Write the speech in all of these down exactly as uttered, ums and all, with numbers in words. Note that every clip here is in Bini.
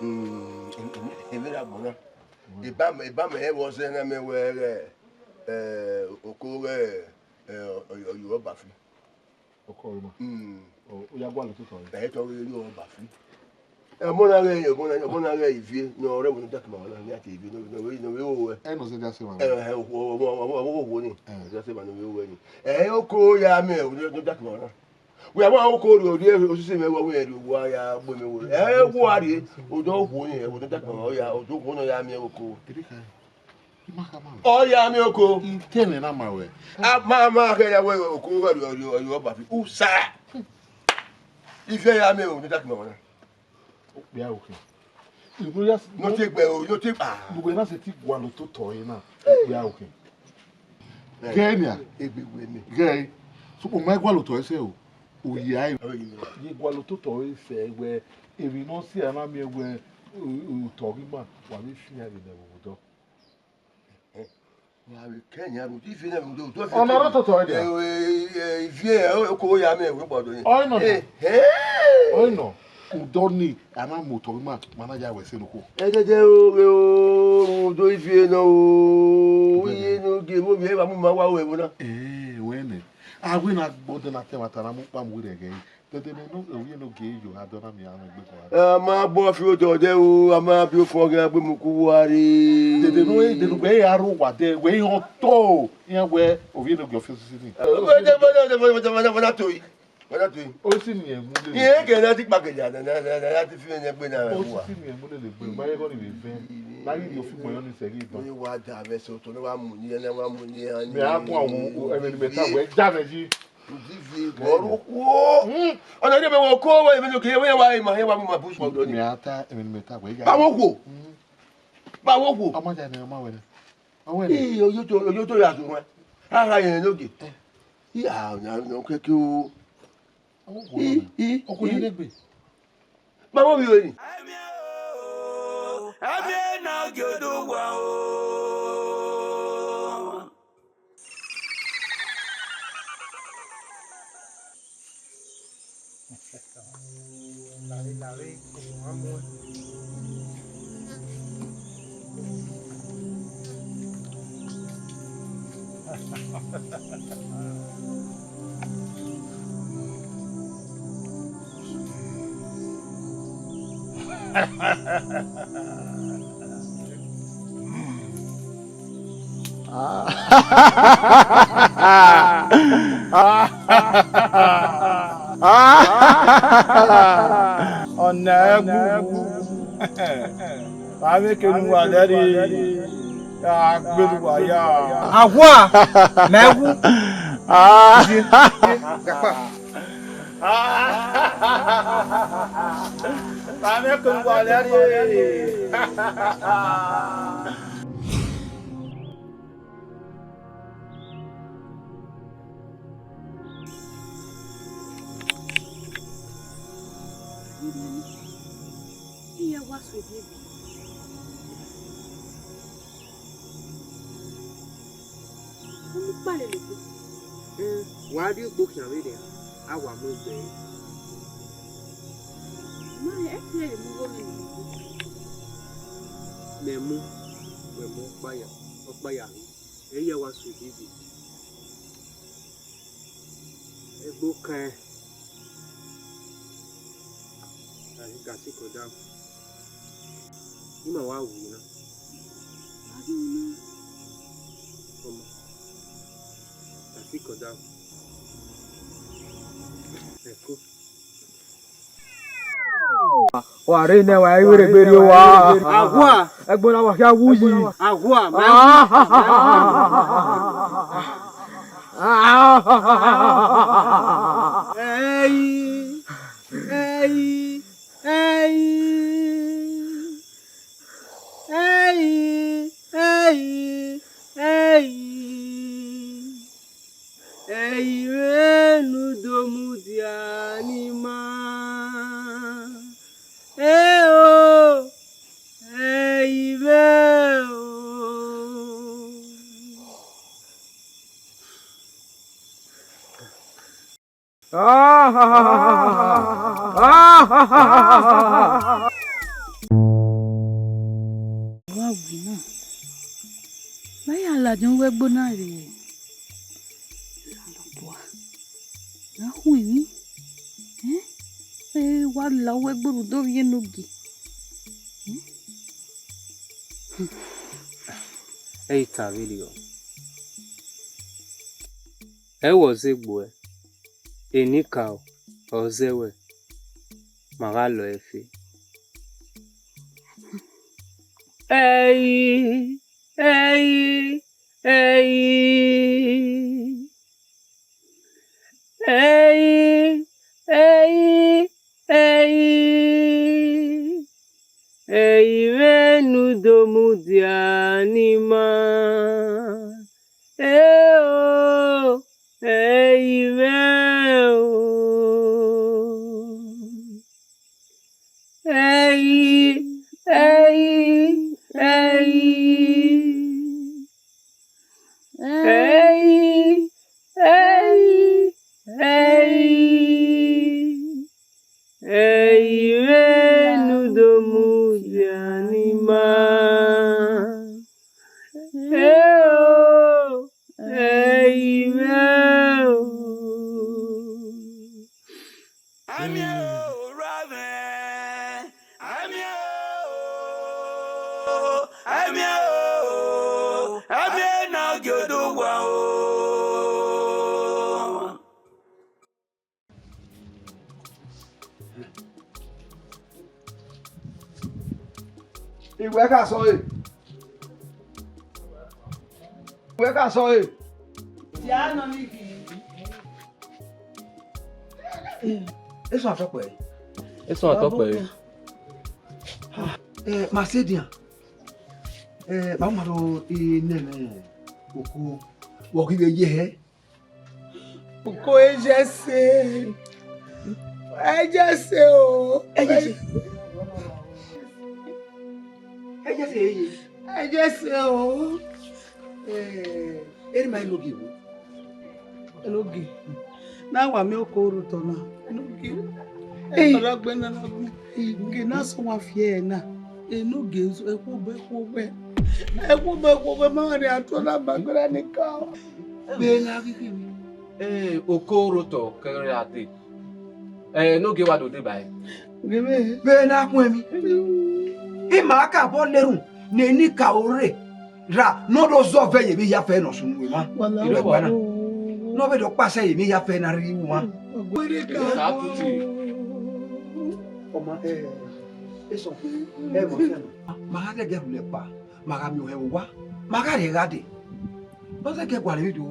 Mm, emwi na gbọn na. Eba mẹ, eba mẹ hẹ vbe ọ zẹ na mẹ wẹ ghẹ, eh, oko ghẹ, eh, ọ, ọ, ọ, Ọbafi. Oko ọre ma. Mm. Ọ, ọ ya gualọ ototọ ẹre. Ẹ tọ vbe ri Ọbafi. Ẹ, ọmọ na ghẹ, ọmọ na, ọmọ na ghẹ Ivie, ne ọ rre ẹvbo ne Jackman na, ne a tie Ivie, ne, ne, ne, ne, ẹ nọ zẹ dia sẹ emwa. Ẹ, ẹ, ọmọ, ọmọ, ọmọ, ọmọ, ọmọ ni. Ẹ. Dia sẹ emwa ne ọ vbe ruẹ ni. Ẹ, oko ya mẹ, ne, ne Jackman na. Wẹ, a wa oko rrie, rrie osisi mwẹ, wẹ, wẹ, rrie, wa ya gbe mẹ wo. Ẹ, wo a rrie, odọ okhuo ni, odọ Jackman, ọ ya, odọ okhuo ne ọ ya miẹn oko. Ọ ya miẹn oko. Itẹnẹ na ma wẹ. A ma, ma khẹ ya wẹ oko gha rrie, rrie, rrie Ọbafi. Usa. Ivie ya miẹn oko, ne Jackman na. Okpia okhe. Inu ya s-, no te gbe o, no te, ah. Ugbe na sẹ ti gualọ ototọ ẹre na. Okpia okhe. Eh. Gẹ nia. Egbe wẹ mẹ. Gẹ. Sokpan ma gualọ otọ ẹre sẹ o. Oya ẹre. Ọyẹ. Ye gualọ ototọ ẹre sẹ wẹ, emwi ne ọ si a na miẹn wẹ, o, o, otọ ghi ma, wa vbe fian vbe nẹ vbe odọ. Wa vbe kẹ yan ru, Ivie na vbe odọ, odọ. Ọ ma rre ototọ ẹre dia? Eh, eh, eh, Ivie, eh, oko ya mẹ, wẹ gbọdọ ni. Ọ nọ. Eh, eh. Ọ nọ. Odọ ni, a na mu otọ ima, ma na ya wẹ ẹse nokhuo. Ẹdẹdẹ o, ghe o, odọ Ivie nọ o, iye ne ogie vbe ovbi ẹre wa mu ma wa ru ẹvbo na. Eh, wẹ nẹ. A wẹ na gbọdọ na tẹ ẹmwata na mu kpa mu rẹ ghe. Dede ne ovbi ẹre ne ogie yo, a dọ na miẹn amwẹ egbe kua. A ma bọ fi odọ dẹ o, a ma bi ofẹn ọghe a gbe mu ku uwa rre. Dede ne, dede ne ugbẹ ya rre owa dẹ, wẹ i họn to, iran wẹ ovbi ẹre ne ogie ọfi osisi ni. Wẹ na to yi. Wẹ na to yi. Osi ni ẹmu lele. Iye ke na ti kpakẹja, na, na, na, na, na ti fi ẹyẹn gbe na rẹ wa. Osi ni ẹmu lele gbe, ma ye gọ ni vbe vẹ. Na ghi rhie ofi gbọn yọ ni sẹ ghi ban. Ni wa da vẹ sẹ otọ, ne wa mu ni, ne wa mu ni, a ni. Mẹ a guan wo, ẹmwẹ ne mẹ ta wẹ, ja mẹ yi. Udivi, ọrọkuo. Mm. Ọna ne mẹ wẹ oko, wẹ, emwi ne ogie, wẹ wa ima, wẹ wa mu ma bush ma odọ ni. Mẹ a ta, emwi ne mẹ ta wẹ, ya. Ba wo wo. Mm. Ba wo wo. Ọma ja nẹ, ọma wẹ nẹ. Ọ wẹ nẹ. Ii, oyoto, oyoto ya zun wẹ. A gha yẹn ne ogie. Eh. Iya, ọna, ọna, kẹkẹ o. Ọ wẹ nẹ. Ii, ii, oko ni ii. Negbe. Ba wo vbi ori. Ẹmwẹ o, ẹmwẹ na gie odẹ uwa o. Lare, lare, ọmọ a mu ẹn. Ọna ẹwu. Avbe kene uwa lẹrriẹ, a gbele uwa ya. Ahua, mẹ wu. Avbe kene uwa lẹrriẹ. Iran wa so ebiebi. Ọ mu kpalele egbe. Ẹn, wa rrie egbe khian vberriọ, a wa mu egbe ẹre. Ma rẹn, ẹ i tie ẹre mu igho mwẹ ne egbe. Mẹ mu, wẹ mu ọkpa ya, ọkpa ya rre. Ẹ i ya wa so ebiebi. Egbe okan ẹn. Gasi, gasi, come down. Ima wa wu na. Wa wu na. Come on. Gasi, come down. Eko. Wa rre nẹ wa i vberriọ egbe rrie owa. Ahua. Egbe na wa khia wu yi. Ahua, mẹ. Ẹi, ẹi, ẹi. Ẹi, ẹi, ẹi. Ẹi mwẹ ne u do mudia ne ima. Eo, ẹi mwẹ o. Awe na, ne a ya ladian uwu ẹgbo na rre. Osanobua, ne a khuẹn emwi, eh? Ẹ wa la uwu ẹgbo rhunmwuda ovbi enogie. Ẹ i ta vberriọ. Ẹ i wẹ ọ zẹ egbe uẹ, enikaro ọ zẹ wẹ, ma gha lọ ẹfe. Ẹi, ẹi, ẹi. Ẹi, ẹi, ẹi, ẹi mwẹ ne u do mudia ne ima. Eo, ẹi mwẹ o. Ẹi, ẹi, ẹi. Ẹi, ẹi, ẹi, ẹi mwẹ ne u do mudia ne ima. Eo, ẹi mwẹ o. Amia o, ra mwẹ. Amia o, amia o, amia na giodo wa o. Iwẹ ka sọ re. Iwẹ ka sọ re. Dia nọ ni gi. Eso atọkpẹ. Eso atọkpẹ. Eh, Masedian. Eh, ma ma do i nene oko. Wọ ghi vbe ye hẹ? Oko ejẹse. Ejẹse o. Ejẹse. Ejẹse eye. Ejẹse o. Eh, eri ma enogie vbo? Enogie. Na wa miẹn oko rre otọ na. Enogie. Enogie na na gu. Enogie na sẹ wa fi ẹre na. Enogie, ẹkhuobọ, ẹkhuobọ. Ẹkhuobọ, ẹkhuobọ, ma rẹn ato na ma gbẹrẹ ni ka. Vbe na ghi khin. Eh, oko rre otọ kẹrẹ a dee. Eh, enogie wa do deba ẹre. Vbe na khuẹn emwi. Ima ka bọ lerhun ne enikaro rre ra ne ọ do zọ vẹ ye vbe ya fẹ ne ọ sunu emwa. Wala. Irẹgba na. Ne ọ vbe do kpasẹ ye vbe ya fẹ na rhirhi wu emwa. Wala. Ọ ma, eh, eso, eh, ma fian na. Ma gha zẹgẹ rhulẹ kpa, ma gha miẹn ohẹn vbe owa, ma gha rhie gha dee. Ma zẹgẹ gualọ emwi do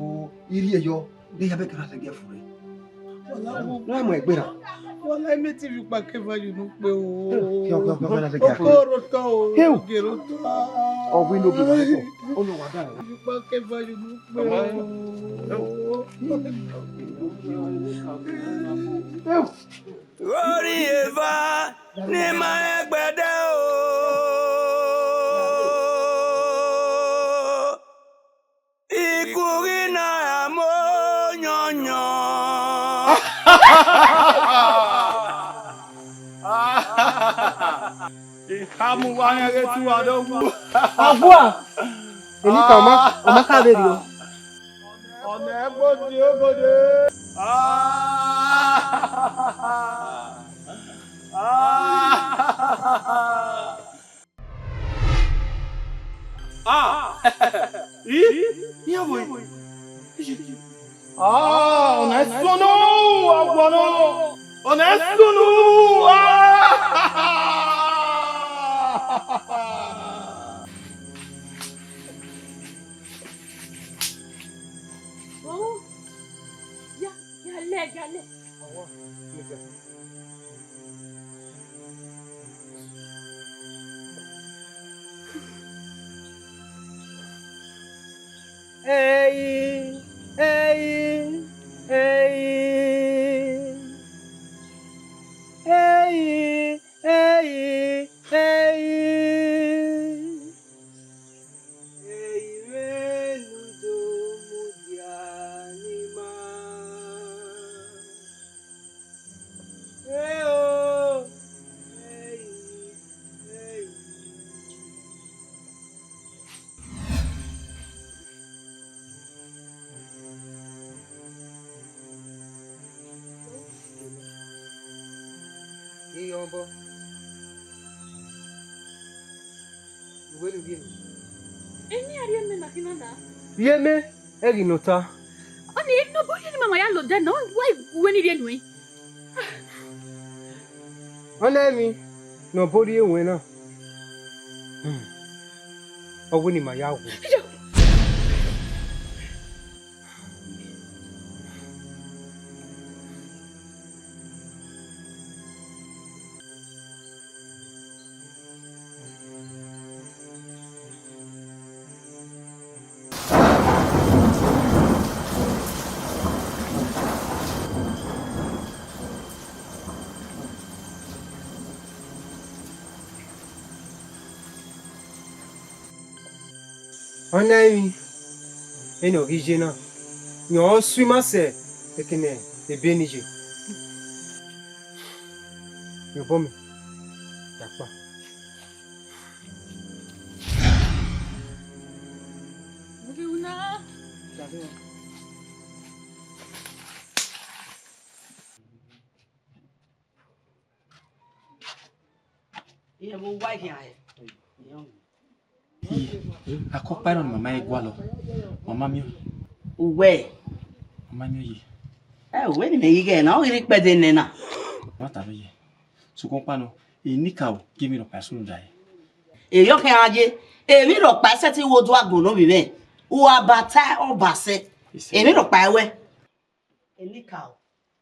irhiẹ yọ. Ne ya bẹ kẹrẹ sẹ gẹ fure. Wala, wo. Na mu ẹgbẹra. Wala, imẹ ti vbe ukpa keva ye unu kpe o. Kẹ, kẹ, kẹ, kẹ, kẹ, kẹ. Oko rre otọ o, Heu. Enogie rre otọ. Ọ wẹ enogie wa rre otọ. Ọ nọ wa da. Ukpa keva ye unu kpe o. Heu. Ori eva ne ima rẹn gbẹdẹ o. Ikughi na ra mu oyọnyọn. I kha mu uwa rẹn ghe te uwa do wu. Ọgua, emwi ka ọ ma, ọ ma kha vberriọ. Ọ nẹ ẹgbodi obode. Ah! I? Iran vbo? Ah, ọna sunu, agbọnọ. Ọna sunu. Ah! Oh, ya, ya lẹ, ya lẹ. Ẹi, ẹi, ẹi. Ẹi, ẹi, ẹi. Ẹi mwẹ ne u do mudia ne ima. Eo, ẹi, ẹi. Obọ. Uwẹ ne u rhie nẹ. Eni a rhie mẹ na khin na na. Rhie mẹ, ẹghẹ ne ọ ta. Ọni ne ọ bọ rhie ne mama ya lodẹ na, wa wẹ ne I rhie nuẹn. Ọna emwi ne ọ bọ rhie ruẹn na. Hmm. Ọ wẹ ne ima ya wu. Yo. Ọna emwi, ene ọ ghi ye na, rẹn ọ su ima sẹ eke ne ebe ni ye. Rhie obọ mẹ, ya kpa. Ovbi una. Iran vbe uwa khian hẹ? Akọkpa ẹre ọnii, mama i gualọ. Mama miẹn. Uwẹ. Mama miẹn ye. Ẹ, uwẹ ne imẹ ghi ghẹ na, ọ ghi rre ikpẹdẹ nẹ na. Ọ ma ta vbe ye. Sokpan ọkpa nọ, enikaro gie emwi rhọkpa sunu da ẹe. Erriọ khian ye, emwi rhọkpa i sẹtin wo do agbọn ne ovbi mwẹ. U a ba ta ọba sẹ. Emwi rhọkpa i wẹ. Enikaro,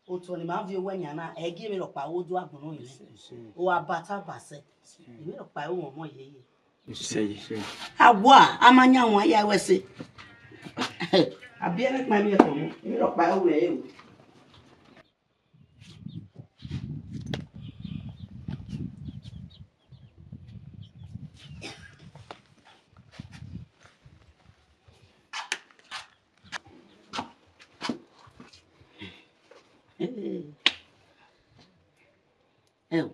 otọ ne ima viọ owẹ yan na, ẹ gie emwi rhọkpa wo do agbọn ne ovbi mwẹ. U a ba ta ọba sẹ. Emwi rhọkpa i wẹ ọmọ yeye. Isẹye. A wa, a ma yan wan ya wẹ ẹse. A biẹ mwẹ kpa emwi ẹkọ mu, emwi rhọkpa i wẹ ẹre o. Ẹ o.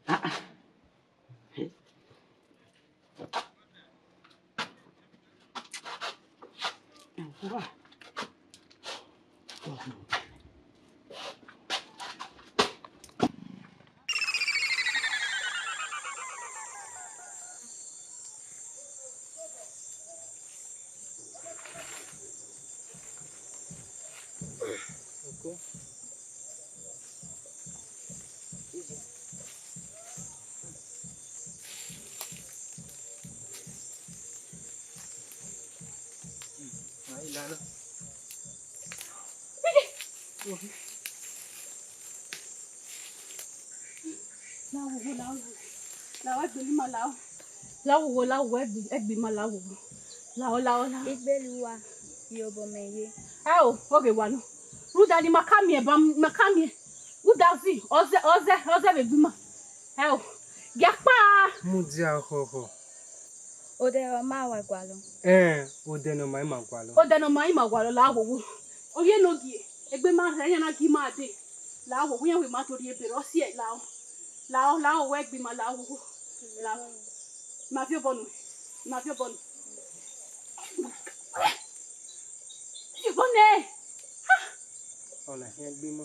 Ah, ah. Lahọ, lahọ, lahọ, ẹgbe ima lahọ. Lahọ, lahọ, lahọ. Igbele uwa, rhie obọ mẹ ye. Ẹ o, oghe wa nọ. Rhunmwuda ne ima ka miẹn ba, ima ka miẹn. Rhunmwuda zẹ, ọ zẹ, ọ zẹ, ọ zẹ vbe egbe ima. Ẹ o, gia kpa. Mudia khọkhọ. Odẹ ọ ma wa gualọ. Ẹn, odẹ ne ọ ma ima gualọ. Odẹ ne ọ ma ima gualọ, lahọ, wowo. Ovbi enogie, egbe ima rhẹ, iran na gie ima dee. Lahọ, wowo, iran wẹ ima to rhie ebe, ọ siẹ, lahọ. Lahọ, lahọ, wẹ egbe ima, lahọ, wowo. Lahọ. Ma viọ obọ nuẹn. Ma viọ obọ nuẹn. Viọ obọ nuẹn. Ha! Ọna khian egbe ima.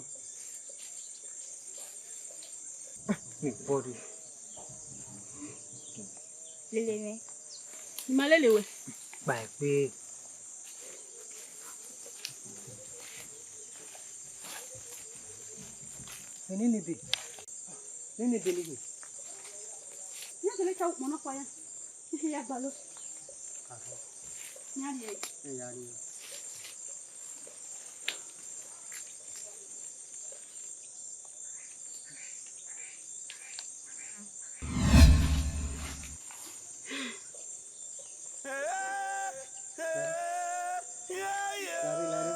Ni body. Lele mwẹ. I ma lele wẹ. Kpa egbe. Nene ebe. Nene ebe nighe. Iran gele ta ukpọn nọkpa ya. Ike ya gbalọ. Iran rhie. Iran rhie. Lare, lare.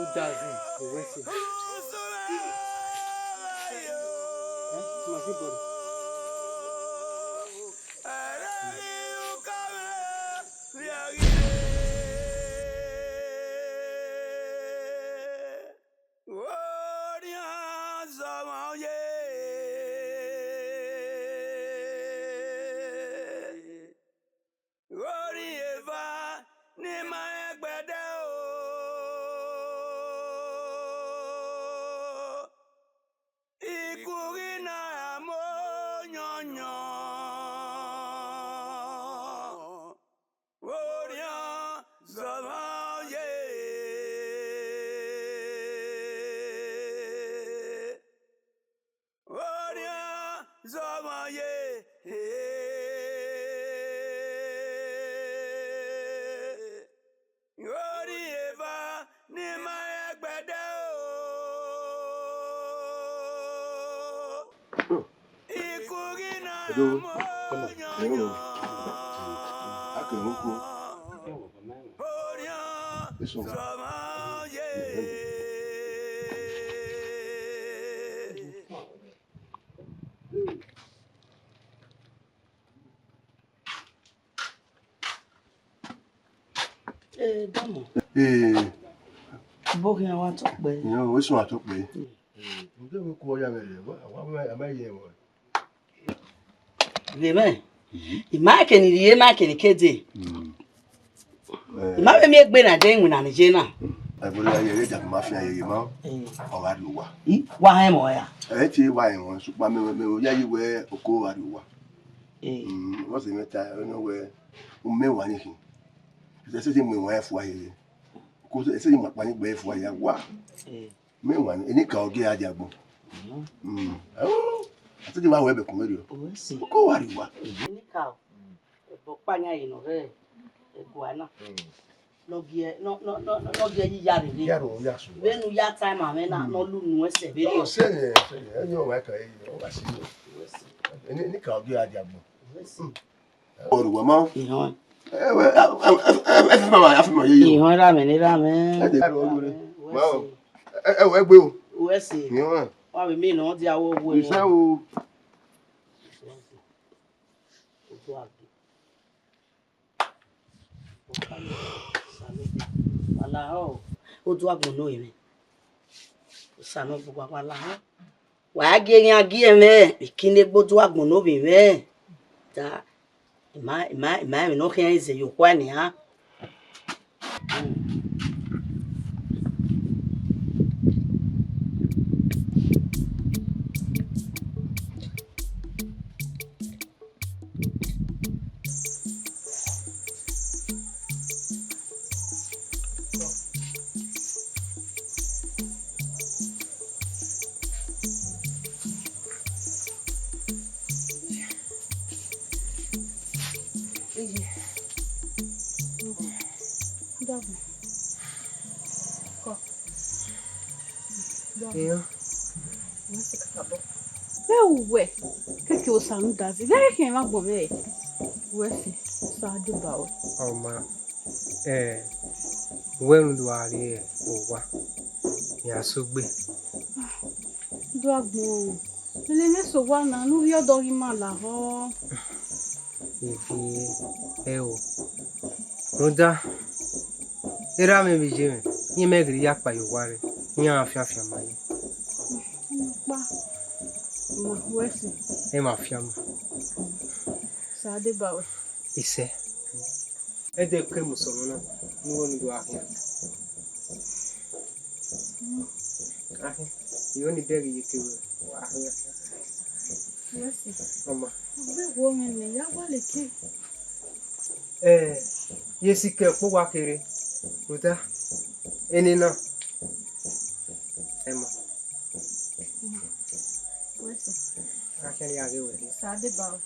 Udazi, owẹ sẹ. Eh, ma fi bọrọ. Orhiọn zọmọ ye. Orhiọn eva ne ima rẹn gbẹdẹ o. Ikughi na ra mu oyọnyọn, orhiọn zọmọ ye. Orhiọn zọmọ ye, orhiọn eva ne ima rẹn gbẹdẹ o. Ikughi na Edo, mu come on, come on. Oyọnyọn. Akẹrẹ oko. Orhiọn Eso. Zọmọ ye. Eh, dama. Eh. Ibo khian wa tọ kpẹ? Yan, we sọ atọ kpẹ. Mm. Nde we ku ọya mẹ rẹ, wa, wa, wa, a ma ye ẹmwẹ. Ghe mwẹ, Mhm. I ma kẹ ni rhie, ma kẹ ni ke dee. Mm. Eh. I ma vbe miẹn egbe na dee iwinna ni ye na. Ẹvbo ya ye, ẹre Jack ma fian ye, ye ma. Eh. Ọ gha rrie owa. I, wa họn ẹmwẹ ọre a? Ẹ te wa họn ẹmwẹ, sokpan mẹ, mẹ, mẹ ya ye wẹ oko gha rrie owa. Eh. Mm, what's the matter? You know where, u mẹ wa ni khin. Ẹ sẹ, ẹ sẹ mu ẹmwẹ fua ye. Ko ẹ sẹ mu akpa ni gbe fua ye, wa. Eh. Mẹ wa ni, eni ka ọ gie a dia agbọn. Mhm. Mm. Oh, a te di wa wẹ ẹbẹ kun vberriọ. Owẹ si. Oko wa rrie owa. Eni ka ọ. Ẹbọ ọkpa yan ye nọ rre ẹguae na. Mm. Ne ọ gie, ne ọ, ne ọ, ne ọ, ne ọ gie yi ya rere. Ya ro, ya su. Vbene u ya ta ima mwẹ na, Mm. ne ọ lu unu ẹsẹ vberriọ. Ọ sẹ yẹn, ọ sẹ yẹn. Ẹ yẹn ọ wa ka ẹre, ọ wa si yẹn. Owẹ si. Eni, eni ka ọ gie a dia agbọn. Owẹ si. Mm. Ọ rre owa ma. Ihọn. Ẹ wẹ, ẹ, ẹ, ẹ, ẹ, ẹ fi ma, ẹ fi ma ye yo. Ihọn ra mẹ, ne ra mẹ. Ẹ de ro yo re. Owẹ Ma o. si. Ẹ, ẹ wẹ gbe o. Owẹ si. Ihọn. Wa vbe mi nọ dia wo wo. Isẹ o. Oduagbọn. Wa lahọ, Oduagbọn ne ovbi mwẹ. Osanobua, wa lahọ. Wa gie iran gie mwẹ, vbe ikinnegbe Oduagbọn ne ovbi mwẹ. Da, ima, ima, ima emwi ne ọ khian zẹ ye okhua nian. Iye. Dọbọ. Kọ. Dọbọ. Iyo. Wẹ si kakabọ. Vbe uwẹ, keke Osa rhunmwuda zẹ, vbe khian emwa agbọn mwẹ re? Wẹ si, Osa deba ruẹ. Ọ ma, eh, wẹ rhunmwuda uwa rrie owa, iran sẹ ogbe. Oduagbọn, nene mwẹ sẹ owa na, ne u rhie ọdọ ghi ma lahọ. Ivie, ẹo, rhunmwuda, erha mwẹ vbe iye mwẹ, iran mẹ ghi ya kpa ye owa rre, iran fianfian ma ye. Ọkpa, ma wẹ si. Emwa fian ma. Osa deba ruẹ. Isẹ. Ẹdẹ ke mu sọmọ na, ne uwẹ ni do gha khian. Akhin, I ho ni bẹghe iyeke ruẹ, wa khian. Wẹ si. Ọma. Ọ gbe wo mwẹ nẹ, ya wa leke. Eh, ye sikẹ ọkpọ uwa kere, rhunmwuda, ene na, ẹ ma. Wẹ si. A khian ya ghe wẹ. Osa deba ruẹ.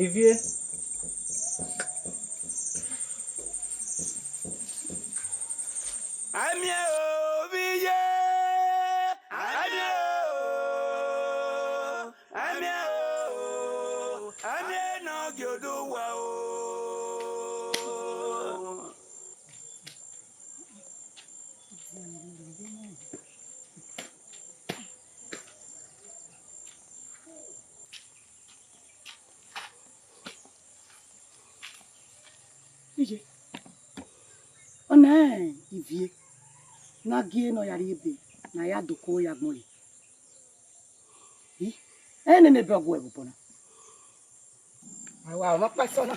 Ivie. Amia o, vbe iye, amia o, amia o, amia ne ọ gie oduwa o. Iye, ọna rẹn Ivie ne a gie ne ọ ya rrie ebe ne a ya doko ya gbọn re. Ih, ẹ nene ebe ọgua ẹvbo obọ na. Awa, ọmọ kpa sọ na.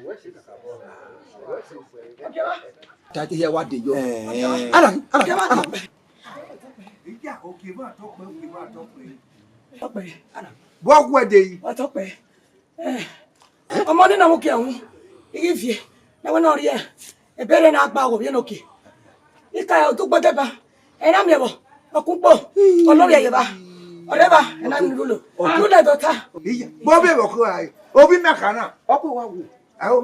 Wẹ si kakabọ, wẹ Tati hia wa de yo. Eh. Ana, ana, ana. Iya, okay, ma tọkpẹ, okay, ma tọkpẹ. Tọkpẹ, ana. Bọ wẹ de yi. Wa tọkpẹ. Eh. Ọmọ ne na mu ke hu. Ighi viẹ. Na wẹ na rhie. Ebere na gba wo vie no ke. Ika ya otu gbọdẹ ba. Ẹ na miẹn vbọ. Ọkun kpo. Ọlọrun ẹyẹ ba. Ọrẹ ba. Ẹ na mi rulo. Rulo dọta. Iya, bọ bẹ vbọ ko ai. Obi mẹ kana. Ọkọ wa wo. Aho.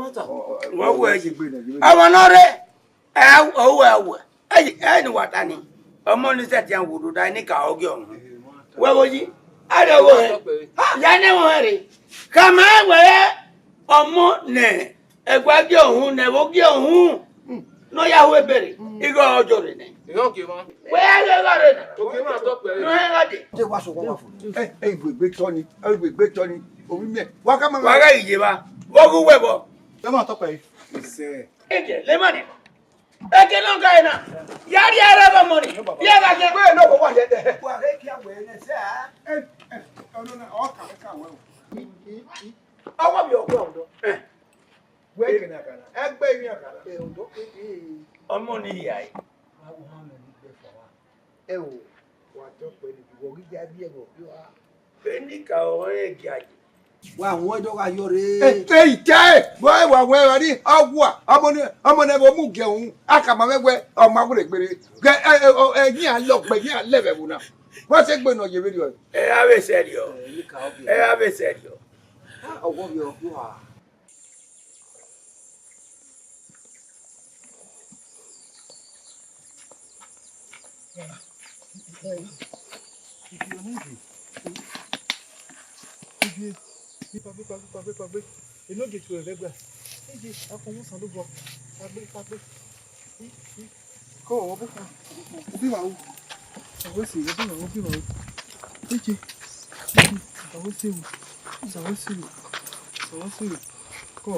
Wa wo ẹ. Ọmọ nọ rre. Ẹ, ọ wẹ, ọ wẹ. Ẹ, ẹ ni wa ta ni. Ọmọ ni sẹtin a wo do da ni ka ọ gie ọmọ. Wẹ wo yi. A rẹ wo ẹ. Ya ne wo ẹ rre. Ka ma wẹ ọmọ nẹ. Ẹgua gie ọhun nẹ, vbe gie ọhun. Nọ ya hu ebere. Igho ọjọ rẹ nẹ. Ìran kì í mọ. Wẹ ẹ ghe gha rre nẹ. Òkè máa tọ́ pẹ̀lú. Nọ ẹ gha dé. Te wa sọ wa fo. Ẹ, ẹ, ìwé gbé tọ́ ni. Ẹ, ìwé gbé tọ́ ni. Omi mẹ. Wa ka ma. Wa gha iye ba. Vọ gu wẹ bọ. Ẹ máa tọ́ pẹ̀lú. Ìṣe. Eke, lema ni. Eke nọ ga ena. Ya ri ẹre bọ mọ ni. Ya ga jẹ. Wẹ no ko wa yẹ dẹ. Wa re ki a wẹ ne se a. Ẹ, ẹ, ọ̀nà na, ọ ka, ka wẹ o. Ọwọ mi ọgbọ ọdọ. Ẹ. Wẹ kẹ na kana. Ẹ gbẹ yín kana. Ẹ, ọdọ ke ke. Ọmọ ni ya yi. Wa wo ha mẹ ni gbẹ fọ wa. Ẹ o, wa tọ pẹ ni, wọ ghi ya biẹ vbe ọghe ọha. Vbene ka ọrọre giaje. Wa wọn do gha yọ rre. Ẹ, ẹ, ite, wẹ wa wẹ wa ni, a wa, ọmọ ni, ọmọ ni vbe mu gie uhun, a ka ma mwẹ wẹ, ọ ma wẹ gbere. Gẹ, ẹ, ẹ, ọ, ẹ, yin a lọ gbe, yin a lẹ vbe ẹvbo na. Wa se gbe nọ ye vberriọ. Ẹ, a vbe sẹrriọ. Ẹ, ẹ, ẹ, a vbe sẹrriọ. Ah, ọwọ vbe ọgua. Enogie tuẹ vbe ẹgbẹe. Eje, akhuọnmwi Osanobua, kpagbe, kpagbe. Kọ, ọ bu kọ. Obi wa ru. Ọwọ ẹse, obi wa ru, obi wa ru. Eje, eje, ọwọ ẹse ru. Ọwọ ẹse ru. Ọwọ ẹse ru. Kọ.